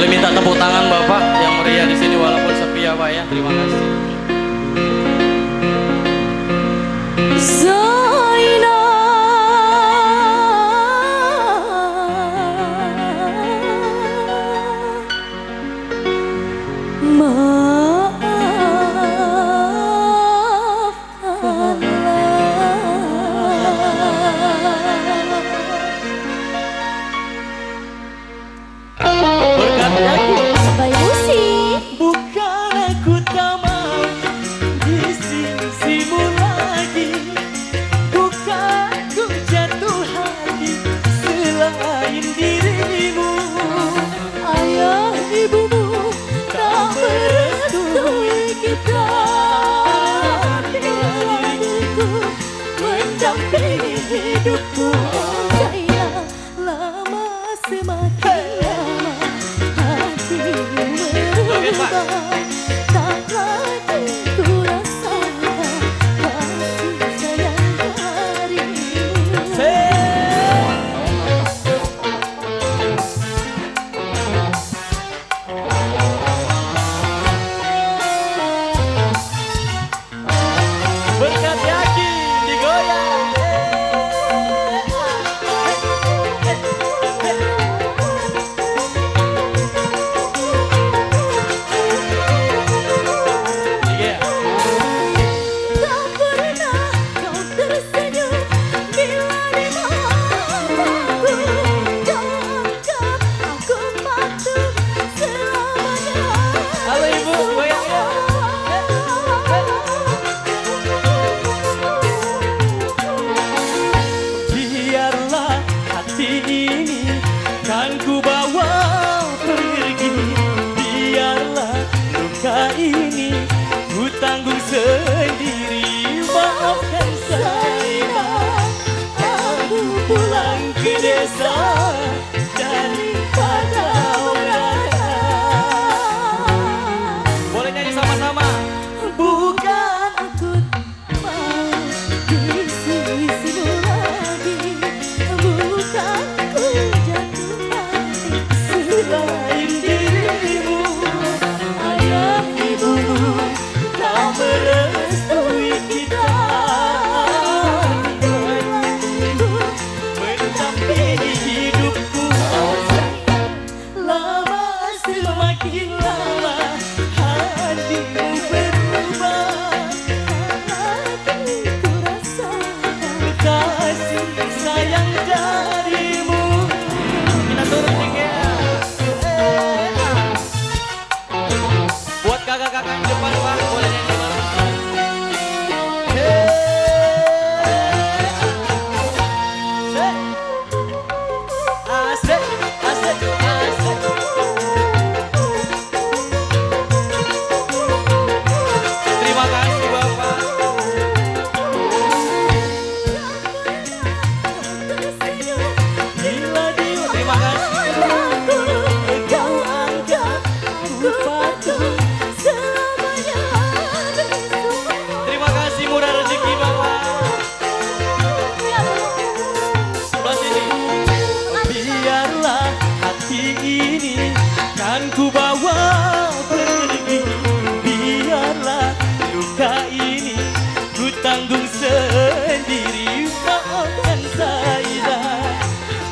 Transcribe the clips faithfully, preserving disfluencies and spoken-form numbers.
Saya minta tepuk tangan Bapak yang meriah di sini walaupun sepi ya Pak ya. Terima kasih. Berkati aku. Bayu sih. Bukan aku tak mau di sisimu lagi. Bukan ku jatuh hati selain dirimu. Ayah ibumu tak merestui kita. Biarlah diriku mendampingi hidupku. Oh, sayang. Lama semakin lama hatimu berubah. Tak lagi ku rasakan kasih sayang darimu. Berkati aki digoyang. Tak pernah kau tersenyum bila di mataku. Kau Halo, Ibu, goyang, ya. Biarlah hati ini kan ku bawa pergi. Biarlah luka ini ku tanggung sendiri. Maafkan saya, aku pulang ke desa. Daripada berada. Boleh nyanyi sama-sama. Bukan aku mau di sisimu lagi. Bukan ku jatuh hati selain dirimu. Ayah ibumu tak merestui kita. Mendampingi hidupku. Lama semakin lama hatimu berubah. Hatiku rasakan kasih sayang darimu. Kita turun dikit. Buat kakak-kakak di depan, Bang, boleh nyanyi, Bang? Asik, asik, asik. Terima kasih, Bapak. Terima kasih. Terima kasih, murah rezeki, Bapak. Sebelah sini. Biarlah hati ini kan ku bawa pergi. Biarlah luka ini ku tanggung sendiri. Maafkan saya.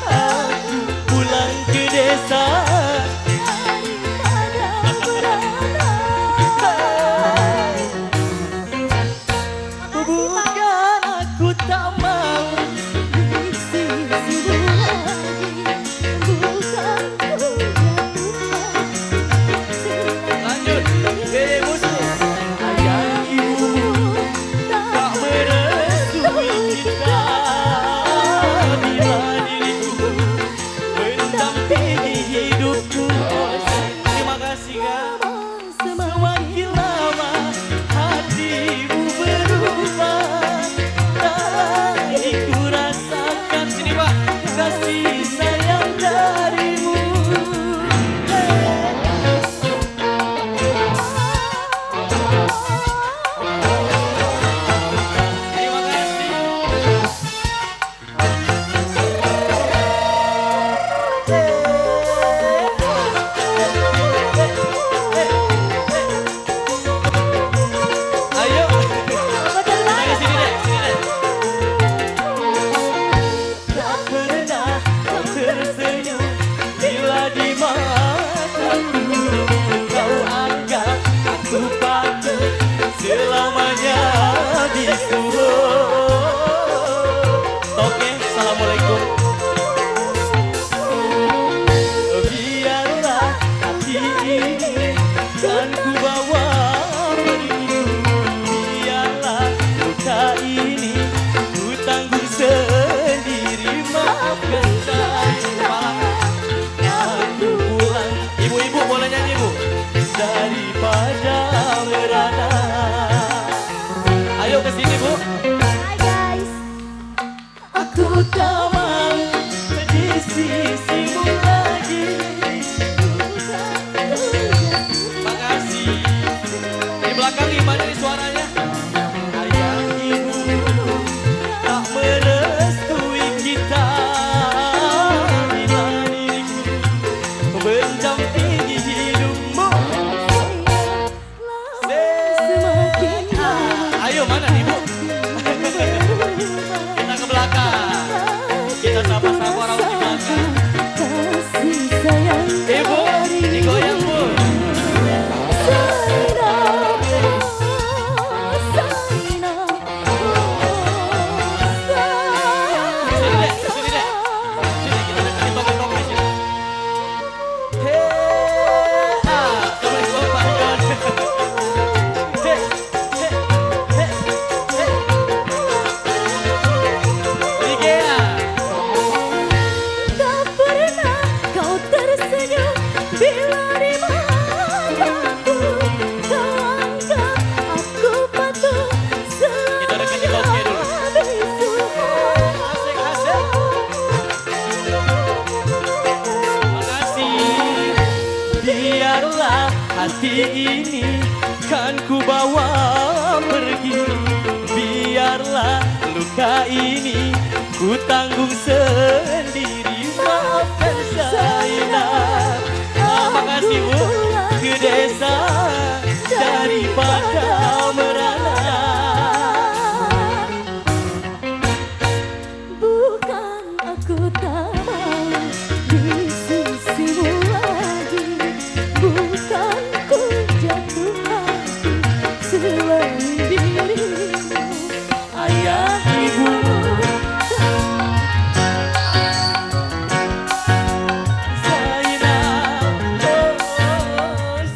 Aku pulang ke desa daripada merana. Bukan aku tak mau di sisimu lagi. Bukan ku jatuh hati. Lanjut. Dede Musu. Ayah ibumu tak merestui kita. Bila diriku mendampingi hidupku. Terima kasih, Kak. Semakin lama hatimu berubah, tak lagi ku rasakan kasih sayang darimu. Terima kasih. Hati ini kan ku bawa pergi, biarlah luka ini ku tanggung sendiri. Maafkan Zainal. Makasih, Bu. Ke desa daripada merana. Bukan aku tak mau di sisimu lagi, bukan ku jatuh hati selain dirimu, ayah ibu. Zainal, oh,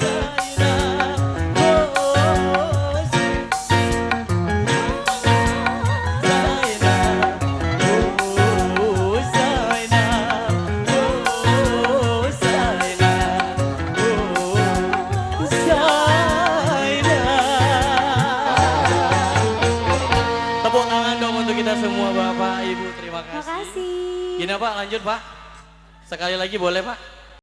Zainal, oh, Tepuk tangan dong untuk kita semua, Bapak, Ibu. Terima kasih. Makasih. Gini, Pak, lanjut, Pak. Sekali lagi boleh, Pak?